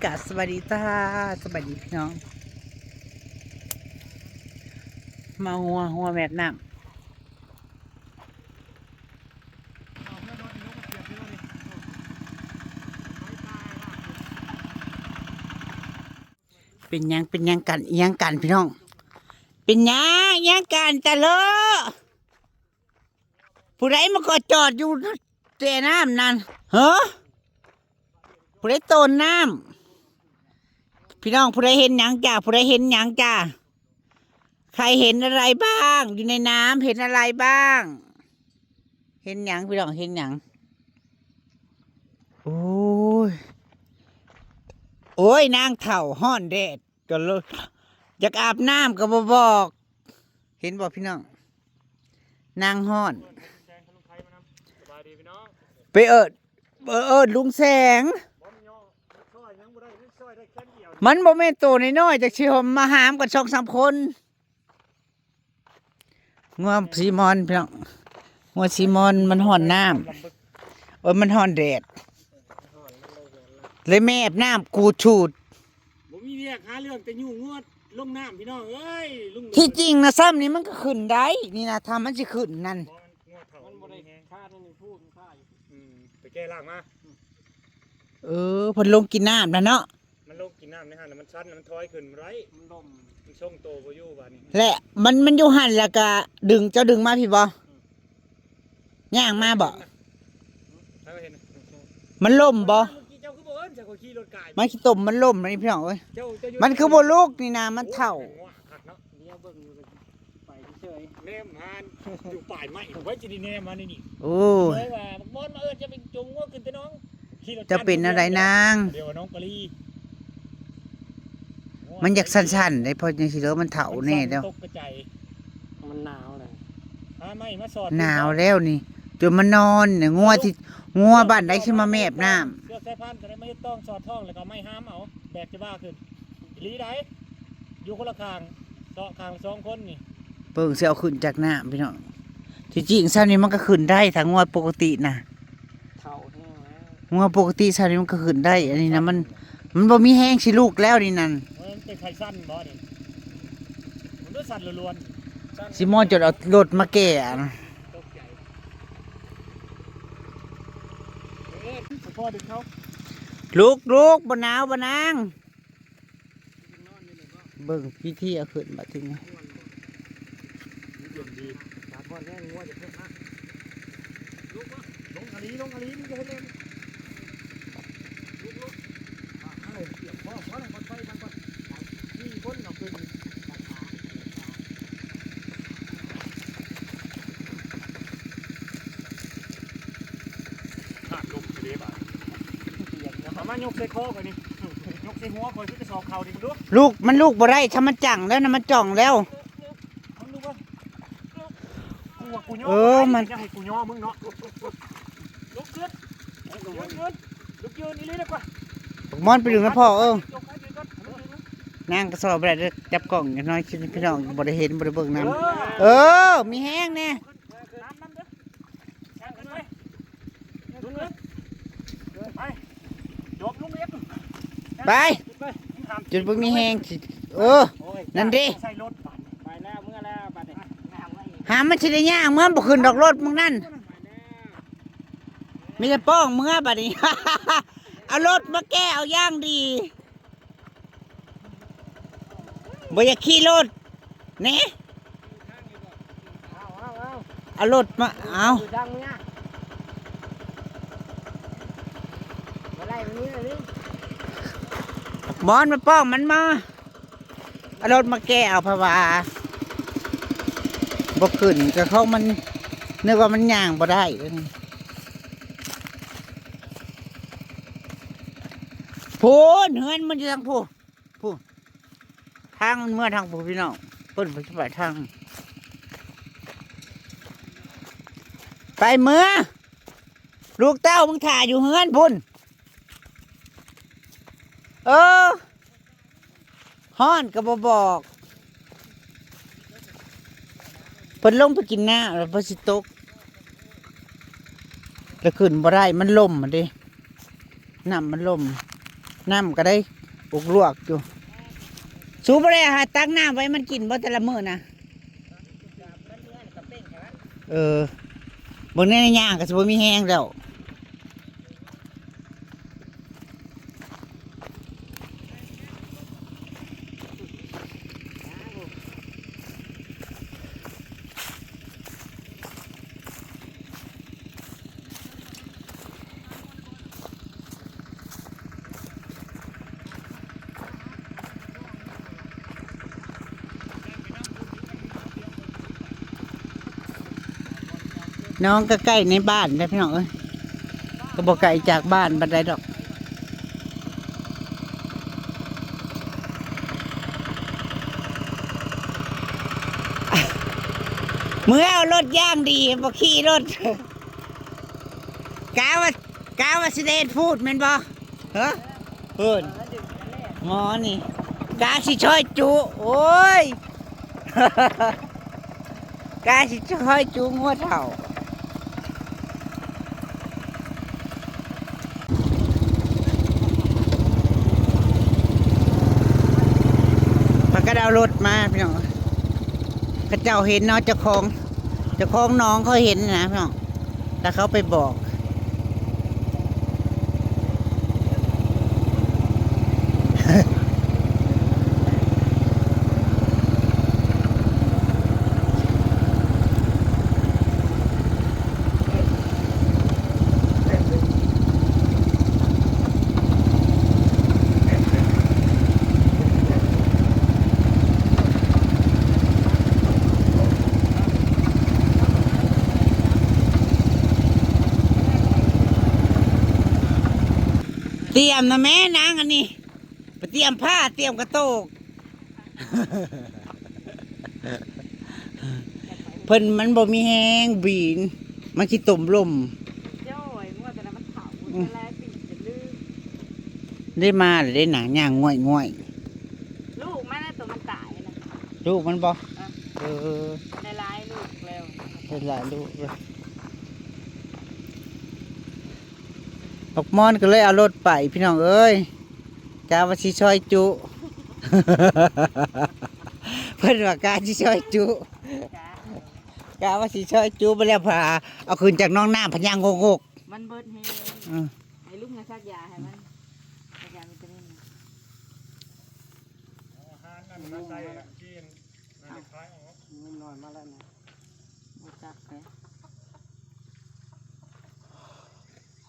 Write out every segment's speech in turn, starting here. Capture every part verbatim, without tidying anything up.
กะสวัสดีจ้า สวัสดีพี่น้อง มาหัว หัวแบบน้ำ เป็นหยัง เป็นหยังกัน อิหยังกันพี่น้อง เป็นหยัง อิหยังกันตะเลอะ ผู้ใดมาก็จอดอยู่แจ่น้ำนั่น เฮ้อ ผู้ใดโตนน้ำ พี่น้อง ผู้ใดเห็นหยังจ้า ผู้ใดเห็นหยังจ้า ใครเห็นอะไรบ้าง อยู่ในน้ำ เห็นอะไรบ้าง เห็นหยัง พี่น้อง เห็นหยัง โอ้ย โอ้ย นางเฒ่าฮ้อนแดดก็เลย อยากอาบน้ำก็บ่บอก เห็นบ่พี่น้อง นางฮ้อน สบายดีพี่น้อง ไปเอิ้น เอิ้นลุงแสง มันบ่แม่นโตน้อยๆ จักสิมาหามกันสองสามคน งัวสีมอนพี่น้อง งัวสีมอนมันฮ้อนน้ำ เออ มันฮ้อนแดด เลยแม่อาบน้ำกูดฉูด บ่มีเวียกหาเรื่องแต่ยุ่งงัวลงน้ำพี่น้องเอ้ย ลุง ที่จริงนะ ซ้ำนี่มันก็ขึ้นได้ นี่นะ ถ้ามันสิขึ้นนั่น บ่มันงัวเฒ่า มันบ่ได้ มันแฮง คาดในพูดมันคาอยู่ อืม ไปแก้ล่างมา เออ เพิ่นลงกินน้ำนะเนาะ มันลงกินน้ำในหั่นน่ะ มันชันน่ะ มันถอยขึ้นบ่ได้ มันล่ม มันทรงโตบ่อยู่บาดนี้ และมัน มันอยู่หั่นแล้วก็ดึง เจ้าดึงมาพี่บ่ ย่างมาบ่ ใครมาเห็นน่ะ มันล่มบ่ เมื่อกี้เจ้าคือบ่เอิ้น เจ้าก็ขี่รถกาย มันขี้ตมมันล่มนี่พี่น้องเอ้ย เจ้า เจ้าอยู่ มันคือบ่ลุกนี่นะ มันเฒ่า โอ้ย งัวคักเนาะ เดี๋ยวเบิ่งอยู่ ไปเฉย แนมหานอยู่ป่ายไม้ ไว้จะได้แนมมานี่นี่ โอ้ย เลยว่าบักมอนมาเอิ้นจะไปจงงัวขึ้นแต่น้อง ขี่รถ จะเป็นอะไรนาง เดี๋ยวว่าน้องปาลี มันอยากสั่นๆ ได้ เพราะจังซี่เด้อ มันเฒ่าแน่แล้ว ตกกระจาย มันหนาวเลย หาไม้มาสอด หนาวแล้วนี่ จนมันนอนเนี่ย งัวที่ งัวบ้านใดสิมาแมบน้ำ เสื้อสายพานก็ได้มาเฮ็ดต้องสอดท้อง แล้วก็เอาไม้หามเอา แบกจะบ้าขึ้น อีหลีใด อยู่คนละข้าง เซาะข้างละสองคนนี่ เบิ่งสิเอาขึ้นจากน้ำพี่น้อง ที่จริงซ้ำนี่มันก็ขึ้นได้ ถ้างัวปกตินะ เฒ่าแฮงแล้ว งัวปกติซ้ำนี่มันก็ขึ้นได้ อันนี้นะมัน มันบ่มีแฮงสิลุกแล้วนี่นั่น มันเป็นไข้สั่นบ่นี่ มันก็สั่นล้วนๆ สั่น สิมอนจนเอารถมาแก้อะนะ ตกใจ เออ พ่อดึงเขา ลุกลุก บ่หนาวบ่นาง เบิ่งพิธีเอาขึ้นบัดทีนี้ เย็นดี อากาศร้อนแฮง งัวจะเพิ่นมา ลุกมา ลงกะลี ลงกะลี มึงจะเฮ็ดเล่น ลุก ลุก อ่ะ เอาเลย เตรียมพร้อม พร้อมแล้ว ก่อนไป ก่อน ก่อน นี่คนเอาขึ้น ขาดลมทะเลบาด เอามายกใส่คอก่อนนี่ ยกใส่หัวก่อน คือจะสอบเข่าดิ มึงดู ลูก มันลูกบ่ได้ ถ้ามันจั่งแล้วนะ มันจ่องแล้ว มึงดูก่อน กูว่ากูย่อ เออ มัน อย่าให้กูย่อมึงเนาะ ลุกขึ้น ยืน ยืน ลุกยืนอีหลีดีกว่า บักมอนไปดึงนะพ่อ เออ ยกให้ยืนก่อน นางก็สอบบ่ได้เด้อ จับกล้องอย่างน้อย พี่น้องบ่ได้เห็น บ่ได้เบิ่งนำ เออ เออ มีแฮงแน่ ไป จบลุงเอ็ด ไป ไป จนบ่มีแฮงสิ เออ โอ้ย นั่นเด้ ใส่รถ ไปแล้ว เมื่อแล้วบัดนี้ หามันสิได้ย่าง เมื่อบ่ขึ้นดอกรถมึงนั่น ไปแล้ว มีแต่ป้องเมื่อบัดนี้ เอารถมาแก้เอาอย่างดี บ่อยากขี่รถ นี่ เอา เอา เอา เอารถมา เอา อยู่ทางเนี้ย บ่ได้ มันนี่ มันนี่ มอนมาป้องมันมา เอารถมาแก้เอา เพราะว่าบ่ขึ้น ก็เขามัน นึกว่ามันย่างบ่ได้ พู้น เฮือนมันอยู่ทางพู้น พู้น ทางมันเมือทางพู้นพี่น้อง เพิ่นไปไปทาง ไปเมือ ลูกเต้ามึงถ่าอยู่เฮือนพู้น เออ ฮ้อนก็บ่บอก เพิ่นลงไปกินน้ำแล้วเพิ่นสิตก แล้วขึ้นบ่ได้ มันล่มอะเด้ น้ำมันล่ม น้ำก็ได้อุกลวกอยู่ สูบ่ได้หาตักน้ำไว้มันกินบ่แต่ละมื้อนะ เออ เบิ่งในย่างก็สิบ่มีแฮงแล้ว น้องก็ใกล้ในบ้านนะพี่น้องเอ้ย ก็บ่ไกลจากบ้านปานใดดอก เมื่อเอารถอย่างดีบ่ขี่รถ กะว่า กะว่าสิได้พูดแม่นบ่ ฮะ เพิ่น หมอนี่ กะสิช่อยจุ โอ้ย กะสิช่อยจุงัวเฒ่า พากันเอารถมาพี่น้อง เขาเจ้าเห็นเนาะ เจ้าของ เจ้าของหนองเขาเห็นนะพี่น้อง แล้วเขาไปบอก เตรียมนะแม่นางอันนี้ ไปเตรียมผ้า เตรียมกระโตก เพิ่นมันบ่มีแฮงบีน มันขี้ตมลม โจ้ย งัวตัวนั้นมันเฒ่า อืม มันหลายปีจนลืม ได้มาแล้วได้หนาย่างง่อยๆ ลูกมันน่ะตัวมันตายน่ะ ลูกมันบ่ อ่ะ เออ ได้หลายลูกแล้ว ได้หลายลูกเลย บักม่อนก็เลยเอารถไปพี่น้องเอ้ย กะว่าสิซอยจุ เพิ่นว่ากะสิซอยจุ กะว่าสิซอยจุไปแล้วพาเอาขึ้นจากหนองน้ำพะยางงกๆ มันเบิดแฮง อืม ให้ลุงน่ะซักยาให้มัน ซักยาวิตามิน เอาอาหารนั่นมาใส่กิน นั่นขายออก เงินน้อยมาแล้วนะ บ่จักเลย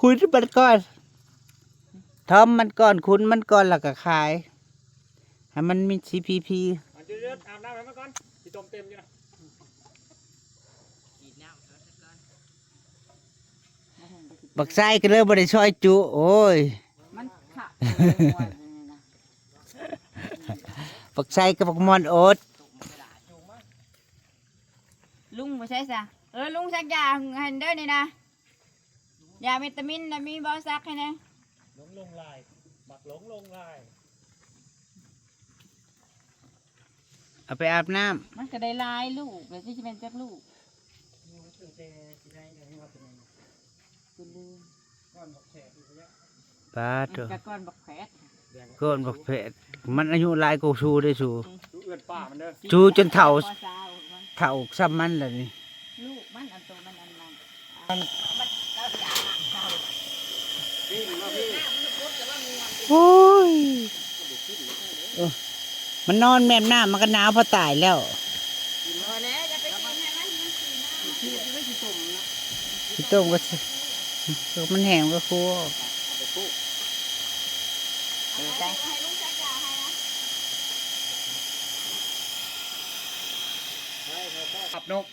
ขุนมันก่อน ทอมมันก่อน ขุนมันก่อน แล้วก็ขาย ให้มันมี ซี พี พี อ่ะเดี๋ยวๆ อาบน้ำให้มันก่อน ขี้ตมเต็มอยู่นะ บักไส้ก็เลยบ่ได้ซอยจุ โอ้ย มันขะ บักไส้กับบักม่อนอด ลุงบ่ใช่ซะ เออ ลุงซักยาให้เด้อนี่นะ ยาวิตามินน่ะมีบ่ ซักให้แหน่ หลงลงลาย บักหลงลงลาย เอาไปอาบน้ำ มันก็ได้หลายลูก แล้วสิเป็นจักลูก กูลืม ปาดโถ่ แต่ก่อนบักแพด ก้อนบักแพด มันอายุหลายกว่าสูเด้สู เอื้อนป้ามันเด้อ สูจนเฒ่า ปอสาวมัน เฒ่าซ้ำมันแล้วนี่ ลูกมันอันโตมันอันนั้น มัน มัน โอ้ย เออ มันนอนแมบน้ำมันก็หนาวพอตายแล้ว พอแล้ว อย่าไปกินให้มัน มันสีหน้า ขี้ต้มก็สิ มันแห้งก็คั่ว เอาไปปลูก เออ ไป ให้ลุงจัดยาให้นะ ขับนก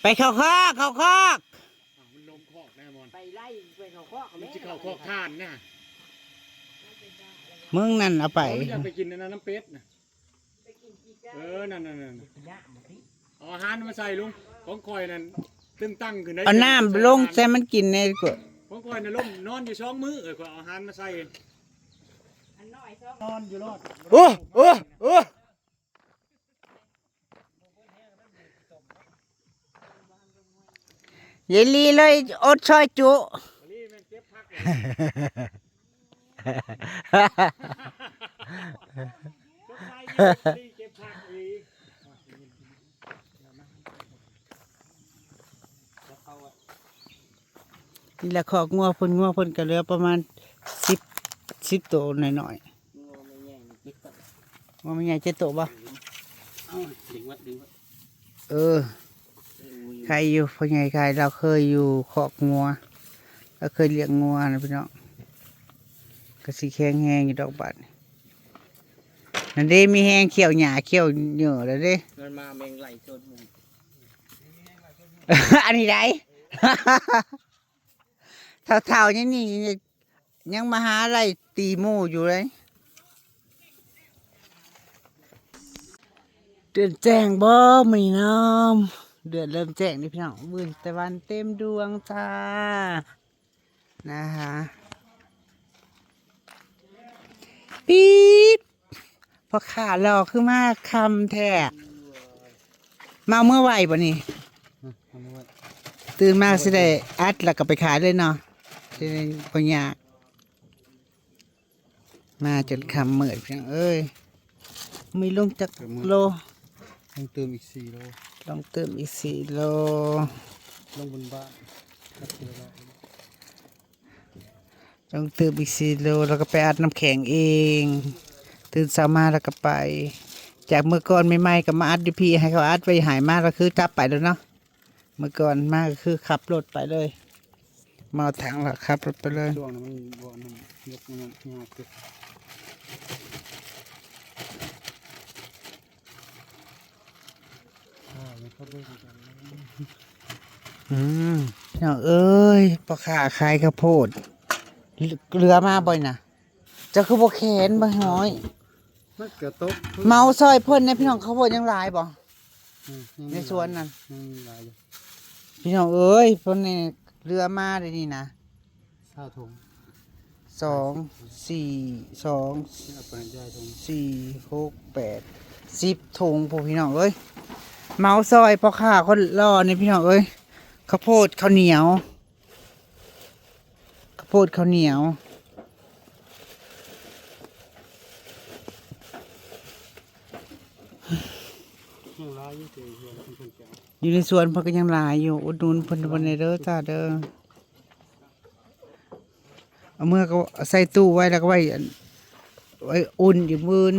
ไปเข้าคอก เข้าคอก อ้าว มันลงคอกแน่มอน ไปไล่ไปเข้าคอก มันสิเข้าคอกถ่านนะ มึงนั่นเอาไป โอ้ย อย่าไปกินอันนั้นน้ำเป็ดนะ เออ นั่นๆๆ เอาอาหารมาใส่ลุง ของข่อยนั่น ตึงตั้งขึ้นได้ เอาน้ำลงใส่มันกินแน่กว่า ของข่อยน่ะล้มนอนอยู่สองมื้อ เออ ข่อยเอาอาหารมาใส่ นอนอยู่รอด โอ้ โอ้ โอ้ ยายลีเลยอดซอยจุ นี่แม่งเก็บผักเลย ก็ใส่อยู่ดีเก็บผักอีก นี่แหละคอกงัวเพิ่น งัวเพิ่นก็เหลือประมาณสิบ สิบโตหน่อยๆ งัวแม่ใหญ่นี่เจ็ดโต งัวแม่ใหญ่เจ็ดโตบ่ เอาดึงไว้ ดึงไว้ เออ ใครอยู่ พ่อใหญ่ใคร เราเคยอยู่คอกงัว เราเคยเลี้ยงงัวนะพี่น้อง ก็สิแข็งแรงอยู่ดอกบัดนี่ นั่นเด้ มีแฮงเคี่ยวหญ้าเคี่ยวเหยื่อแล้วเด้ มันมาแมงไหลชนหมู่ อันนี้ได้ เฒ่าๆ ยังนี่ ยังมาหาไล่ตีหมู่อยู่เลย เดือนแจ้งบ่ มื้อนี้น้ำ เดือนเริ่มแจ้งนี่พี่น้อง มื้อตะวันเต็มดวงจ้า นะคะ ปี๊ด พ่อค้าหล่อคือมาค่ำแท้ มาเมื่อไหร่บ่นี่ เอาไว้ ตื่นมาสิได้อัดแล้วก็ไปขายเลยเนาะ สิได้บ่ยาก มาจนค่ำมืดเพียงเอ้ย มีลงจักโล ลงเติมอีกสี่โล ลงเติมอีกสี่โล ลงบนบ้าน ครับ สี่โล ต้องตื่นอีกสี่โล แล้วก็ไปอัดน้ำแข็งเอง ตื่นเช้ามาแล้วก็ไป จากเมื่อก่อนใหม่ๆ ก็มาอัดอยู่พี้ ให้เขาอัดไว้หายมากก็คือจับไปแล้วเนาะ เมื่อก่อนมากก็คือขับรถไปเลย มาเอาถังแล้วขับรถไปเลย ช่วงนั้นมันบ่นั่นยกมันยากเกิน อืม น้องเอ้ย พ่อค้าขายข้าวโพด เหลือมาบ่อยนะ เจ้าคือบ่แขนบ่ห้อย มันกระตก เมาซอยเพิ่นนะพี่น้อง ข้าวโพดยังหลายบ่ อืม ยังมี ในสวนนั่น ยังมีหลายอยู่ พี่น้องเอ้ย เพิ่นนี่เหลือมาได้นี่นะ ซาวถุง สอง สี่ สอง นี่เอาไปได้ถุง สี่ หก แปด สิบ ถุง พวกพี่น้องเอ้ย เมาซอยพ่อค้าคนหล่อนี่พี่น้องเอ้ย ข้าวโพดข้าวเหนียว ข้าวโพดข้าวเหนียว ยังหลายอยู่ เดี๋ยวเพื่อนเพิ่นจะเอา อยู่ในสวนเพิ่นก็ยังหลายอยู่ อุดหนุนเพิ่น เพิ่นเด้อจ้าเด้อ เอาเมื่อก็ใส่ตู้ไว้แล้วก็ไว้อัน ไว้อุ่นอยู่มื้ออื่น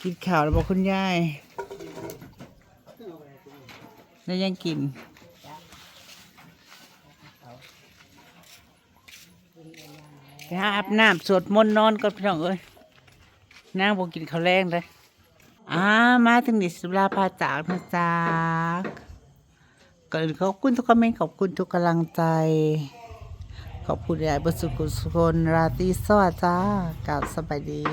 กินข้าวแล้วบ่คุณยาย แล้วยังกิน ไปหาอาบน้ำสวดมนต์นอนก่อนพี่น้องเอ้ย นางบ่กินข้าวแลงเด้อ อ่า มาถึงนี่สิลาพาจากนะจ๊ะ ก่อนอื่นขอบคุณทุกคอมเมนต์ ขอบคุณทุกกำลังใจ ขอบคุณยายประสุขสุคน ราตรีสวัสดิ์จ้า กราบสบายดี